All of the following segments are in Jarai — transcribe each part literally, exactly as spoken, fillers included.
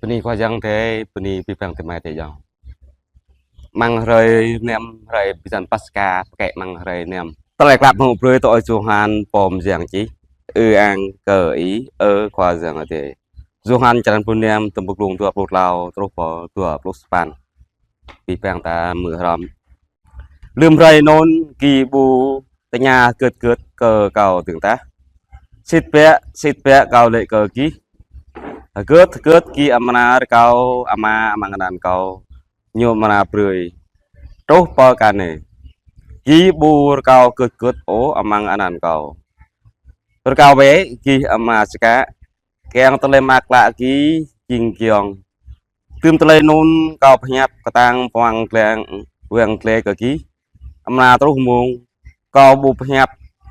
Bơni Khua Yang Adai, bơni abih bang adơi amai ayŏng. Amăng hrơi năm, hrơi bơyan Paskha, pơkă amăng hrơi năm. Tơlơi klă mơak brơi tui Ơi Yôhan pô mơyang čih. Ư-ang kơ Ih, Ơ Khua Yang Adai. Yôhan črăn pluh năm, tơm pơklung dua pluh klâo truh pơ dua pluh sapăn. Abih bang ta hmư̆ hrŏm. Lơm hrơi anŭn gih ƀu tơña hơget hơget kơ Kâo dơ̆ng tah. Sĭt biă, sĭt biă Kâo laĭ kơ gih, hơget hơget gih amra rơkâo Ama amăng anăn Kâo, Ñu amra brơi. Truh pơ kơ anai, gih ƀu rơkâo hơget hơget ôh amăng anăn Kâo. Rơkâo bĕ, gih amra čơkă, kiăng tơlơi mơak klă gih jing giŏng. Tơm tơlơi anŭn Kâo pơhiăp kơtang ƀơ̆ng glĕng, ƀơ̆ng glĕng kơ gih. Amra truh mông Kâo ƀu pơhiăp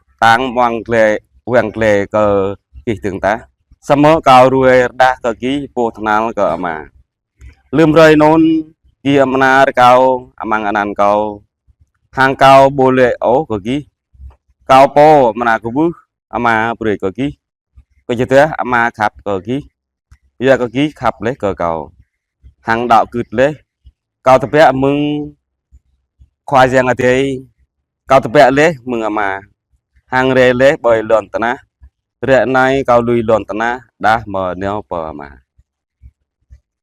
kơtang ƀơ̆ng glĕng, ƀơ̆ng glĕng kơ gih dơ̆ng tah. Samơ̆ Kâo ruai rơđah kơ gih pô tơhnal kơ Ama. Lơm hrơi anŭn gih amra rơkâo amăng anăn Kâo. Hăng Kâo ƀu laĭ ôh kơ gih: Kâo pô amra kwưh, Ama brơi kơ gih. Kơyuadah Ama khăp kơ gih, yua kơ gih khăp laih kơ Kâo, hăng đaŏ gưt laih. Kâo tơbiă mơ̆ng Khua Yang Adai, Kâo tơbiă laih mơ̆ng Ama, hăng rai laih ƀơi lŏn tơnah. Ră anai Kâo lui lŏn tơnah đah mơ̆ nao pơ Ama.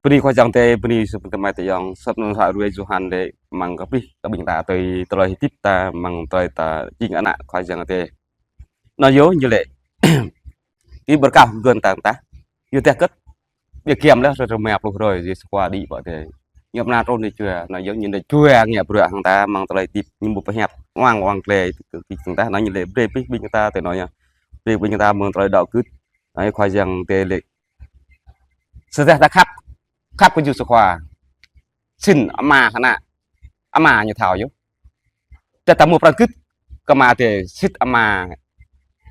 Bơni Khua Yang Adai, bơni abih bang adơi amai ayŏng. Sat năn sa ruai Yôhan laĭ amăng kơ abih kơ ƀing ta tui tơlơi hơdip ta, amăng tơlơi ta jing ană Khua Yang Adai. Anŭn yơh ñu laĭ: Ih ƀu rơkâo gơ̆n tang tah. Yua dah kơ̆t, ƀiă giăm laih hrơi rơma pluh hrơi Yêsu Khua đĭ pơ adai. Ñu amra trŭn nao jua, anŭn yơh ñu nao jua ngă bruă hăng ta amăng tơlơi hơdip, ñu ƀu pơhiăp ƀơ̆ng, ƀơ̆ng glĕng kơ gih dơ̆ng tah. Anŭn ñu laĭ brơi abih ƀing ta tui anŭn yơh. Brơi ƀing ta mơ̆ng tơlơi đaŏ gưt. Anŭn Khua Yang Adai laĭ: Tơdah ta khăp, khăp kơ Yêsu Khua, sĭt Ama hơnă, Ama ñu thâo yơh. Tơdah ta hmâo pran gưt kơ Ama Adai, sĭt Ama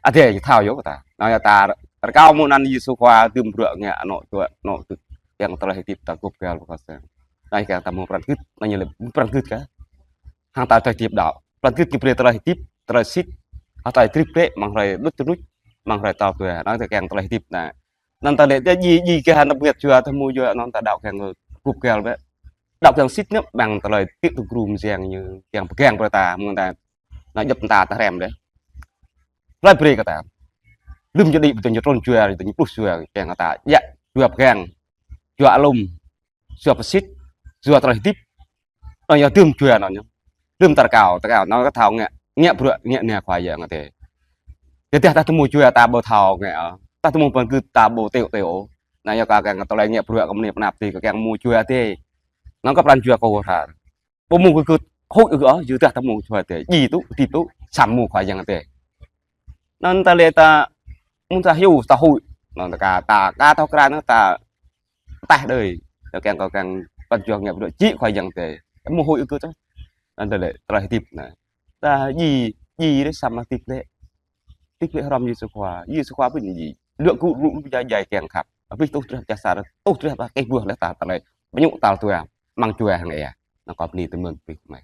Adai ñu thâo yơh kơ ta. Anŭn yơh ta rơkâo mơ̆ng anăn Yêsu Khua dưm bruă ngă anŏ tui anŏ tui, kiăng tơlơi hơdip ta gŭp găl pơkŏn sang. Anŭn kiăng ta hmâo pran gưt, anŭn ñu laĭ pran gưt kah. Hăng ta tơlơi hơdip đaŏ. Pran gưt ñu brơi tơlơi hơdip, tơlơi sĭt, hăng tơlơi trip lĕ amăng hrơi đŭt tơnuč, amăng hrơi tal dua. Anŭn ta kiăng tơlơi hơdip anŭn. Anŭn ta laĭ, tơdah jing, jing kơ hăng ta bơngăt jua, ta hmâo jua, anŭn ta đaŏ kiăng gŭp găl bĕ. Đaŏ kiăng sĭt anŭn, ƀơ̆ng tơlơi tĭ tŭ gru mơyang ñu, kiăng pơgang brơi ta, mơ̆ng ta, anŭn djŏp ta ta hrăm dêh. Tơlơi brơi kơ ta. Lơm jua đĭ, ƀu tŭ ñu trŭn jua, ƀu tŭ ñu pluh jua, kiăng kơ ta, yă, jua pơgang, jua alum, jua pơsĭt, jua tơlơi hơdip. Anŭn yơh dưm jua anŭn yơh. Dưm ta rơkâo, ta rơkâo, anŭn kơ thâo ngă, ngă bruă, ngă anai Khua Yang Adai. Tơdah ta hmâo jua ta ƀu thâo ngă, ta hmâo pran gưt ta ƀu tui tui ôh. Anŭn yơh kơ kiăng tơlơi ngă bruă kơ mơnuih pơnăp tui kơ kiăng hmâo jua tui. Anŭn kơ pran jua kơ hur har. Ƀu hmâo gưt gưt, huĭ ôh, yua dah ta hmâo jua tui. Jing tŭ, hơdip tŭ, samơ̆ Khua Yang Adai. Anŭn ta laĭ ta, mơ̆ng ta hyu, ta huĭ. Anŭn ta ka, ta ka thâo krăn, ta tah đơi. Yua kiăng kơ kiăng pran jua ngă bruă jing Khua Yang Adai. Hmâo huĭ gưt tơ. Anŭn ta laĭ, tơlơi hơdip anai. Ta jing, jing dêh samơ̆ hơdip lĕ. Hơdip lĕ hrŏm Yêsu Khua. Yêsu Khua ƀing jing. Luă gŭ rŭ rŭ jai jai kiăng khăp. Abih tuh treh pơčah sar, tuh treh pơčah kơ buah lĕ ta tơlơi. Pơñŭk tal dua. Amăng jua hăng ia. Anŭn kơ bơni tơmơ̆n abih mai.